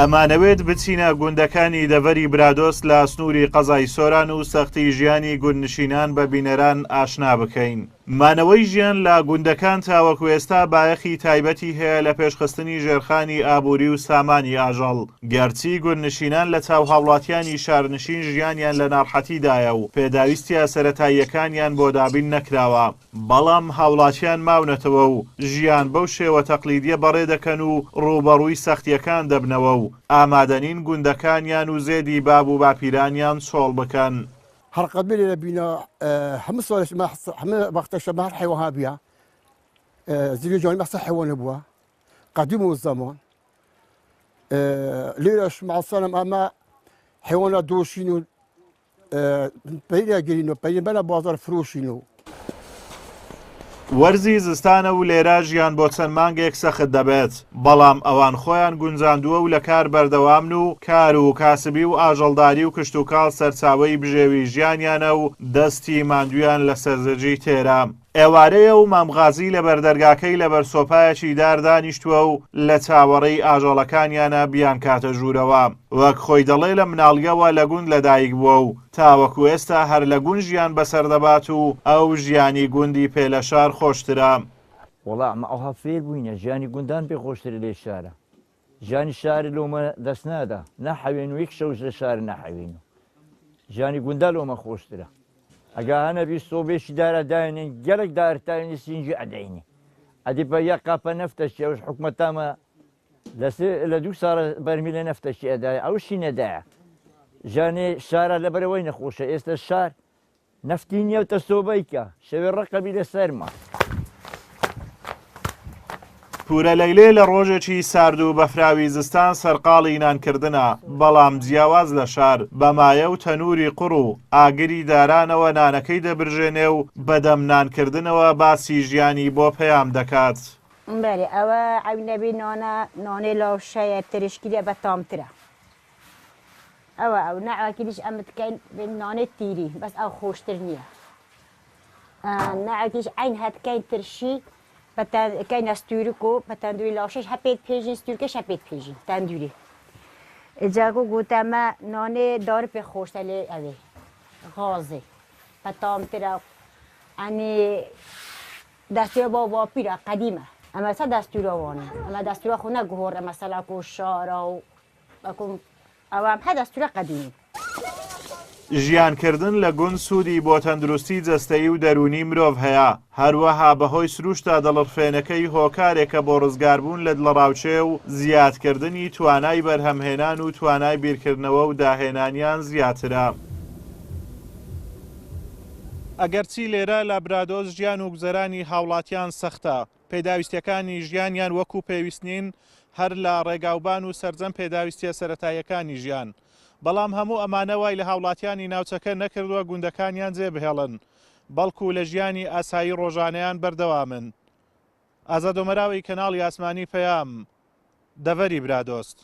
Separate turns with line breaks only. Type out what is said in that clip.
ئەمانەوێت بچینە گوندەکانی دەڤەری برادۆست لە سنووری قەزای سۆران و سەختی ژیانی گوندنشینان بە بینەران ئاشنا بکەین. مانەوەی ژیان لە گوندەکان تاوەکو ئێستا بایەخی تایبەتی هەیە لە پێشخستنی ژێرخانی ئابووری و سامانی ئاژەڵ، گەرچی گوندنشینان لە چاو هاوڵاتیانی شارنشین ژیانیان لە ناڕحەتیدایە و پێداویستیە سەرەتاییەکانیان بۆ دابین نەکراوە، بەڵام هاوڵاتیان ماونەتەوە و ژیان بەو شێوە تەقلیدیە بەڕێ دەکەن و ڕووبەڕووی سەختیەکان دەبنەوە و ئامادەنین گوندەکانیان و زێدی باب و باپیرانیان چۆڵ بکەن.
هەر قەبیلێ لە بینا هەموو ساڵێش مە هەموو وەختەشە مە هەر حەیوان هەبووە زیوی جوانی مەسە حەیوان هەبووە قەدیم و زەمان لێرەش مەسەلەن ئەمە حەیوانە دۆشین و پەیرە گرین و پەیرە بەرە بازار فرۆشین و
وەرزی زستانە و لێرە ژیان بۆ چەند مانگێک سەخت دەبێت، بەڵام ئەوان خۆیان گونجاندووە و لە کار بەردەوامن و کار و کاسبی و ئاژەڵداری و کشتوکاڵ سەرچاوەی بژێوی ژیانیانە و دەستی ماندوویان لە سەرزەجی تێرە. ئێوارەیە و مام غازی لە بەردەرگاکەی لەبەر سۆپایەکی دار دانیشتووە و لە چاوەڕێی ئاژەڵەکانیانە بیانکاتە ژوورەوە. وەک خۆی دەڵێ لە مناڵییەوە لە گوند لەدایک بووە و تاوەکو ئێستا هەر لە گوند ژیان بەسەر دەبات و ئەو ژیانی گوندی پێ لە شار خۆشترە.
وەڵا ئەمە ئەوها فێر بووینە ژیانی گوندان پێ خۆشترە لێ شارە ژیانی شار لۆمە دەست نادا ناحەوێن و یەک شەوش لە شار ناحەوێن و ژیانی گوندا لۆمە خۆشترە ئەگا هەنە بی سۆبێشی دارا داێنێن گەلک دارتاێنی سینجی ئەدەینی ئەدی پە یە قاپە نەفتەشی ئەوش حکومەتامە لە سێ لە دوو ساڵە بەرمیلە نەفتەشی ئەدایە ئەوشی نەدایە ژانێ شارە لەبەرەوەی نەخۆشە ئێستا شار نەفتی نییە و تەسۆبەی کە شەوێ ڕەقەبی لە سەرما.
پورە لەیلێ لە ڕۆژێکی سارد و بەفراوی زستان سەرقاڵی نانکردنە، بەڵام جیاواز لە شار، بە مایە و تەنووری قوڕ و ئاگری دارانەوە نانەکەی دەبرژێنێ و بەدەم نانکردنەوە باسی ژیانی بۆ پەیام دەکات.
بەرێ ئەوە عەو نەبی نانە نانێ لاوشەیە ترشکیرە بە تامترە ئەوە ئەو نەعاکیلیش ئەمت کەین نانێ تیری بەس ئەو خۆشتر نییە نەعاکیش عین هەتکەین ترشی کەینە ستورک و بە تەندوری لاشەش هەپێت پێژین ستورکەش هەپێت پێژین تەندوری جاگو گوتەمە نانێ دار پێ خۆشتە لێ ئەوێ غازێ بە تامترە ئەنی دەستورە باو باپیرە قەدیمە ئەمە چە دەستورە وانە ئەمە دەستورە خو نەگۆڕە مەسەلا کو شارا و ئەکوم ئەوە هە دەستورە قەدیمی.
ژیانکردن لە گوند سوودی بۆ تەندروستی جەستەیی و دەروونی مرۆڤ هەیە، هەروەها بەهۆی سروشتە دڵڕفێنەکەی هۆکارێکە بۆ ڕزگاربوون لە دڵەڕاوکێ و زیادکردنی توانای بەرهەمهێنان و توانای بیرکردنەوە و داهێنانیان زیاترە. ئەگەرچی لێرە لە برادۆست ژیان و گوزەرانی هاوڵاتیان سەختە، پێداویستیەکانی ژیانیان وەکو پێویست نین، هەر لە ڕێگاوبان و سەرجەم پێداویستیە سەرەتاییەکانی ژیان. بەڵام هەموو ئەمانە وای لە هاوڵاتیانی ناوچەکە نەکردووە گوندەکانیان جێبهێڵن، بەڵکو لە ژیانی ئاسایی ڕۆژانەیان بەردەوامن. ئازاد ئۆمەراوی کەناڵی ئاسمانی پەیام، دەڤەری برادۆست.